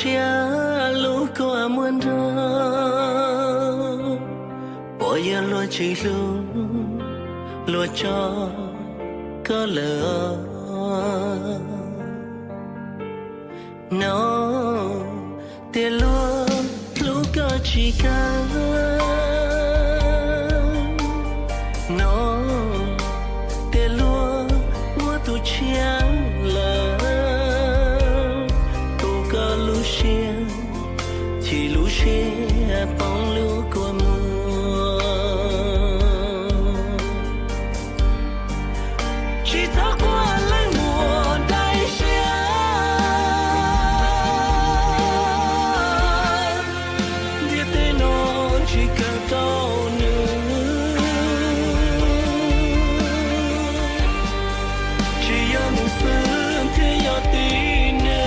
Siab lub kua muag nrog, puas yog luag tsis hlub, luag tso koj lawm os. No tias luag hlub koj tsis kawg, no tias luag muaj tus tshiab lawm, tu koj lub siab, chim lub siab poob lub kua muag. Tsis txhob quaj leej muam daim siab, ntiaj teb no tsis kawm rau nws, tsis yog nws xwb thiaj yog tib neeg.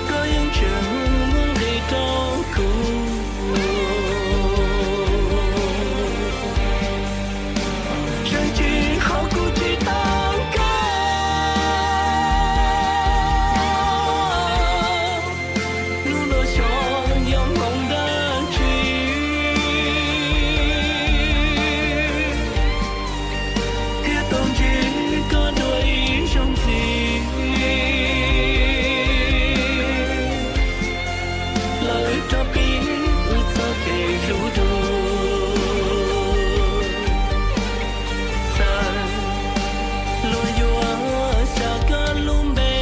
Koj yeej tseem muaj nqis rau kuv, tseem tsis haum kuv tsis tau koj. Hnub no xyov yog hmoov dab tsi thiaj tau ntsib koj dua ib zaug ntxiv, los wb rov pib wb txoj kev hlub dua. Txawm luag yuav xyav koj lub npe,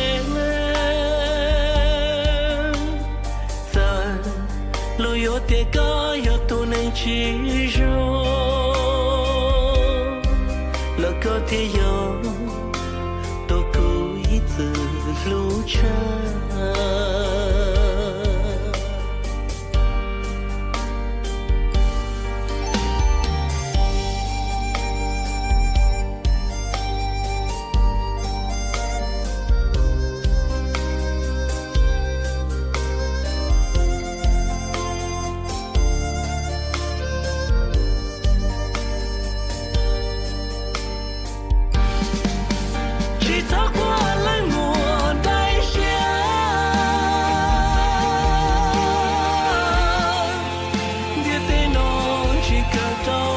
txawm luag yuav tias koj yog tus neeg tsis zoo, los koj thiaj yog tus kuv ib txwm hlub tshaj. Tsis txhob quaj leej muam daim siab, ntiaj teb no tsis kawm rau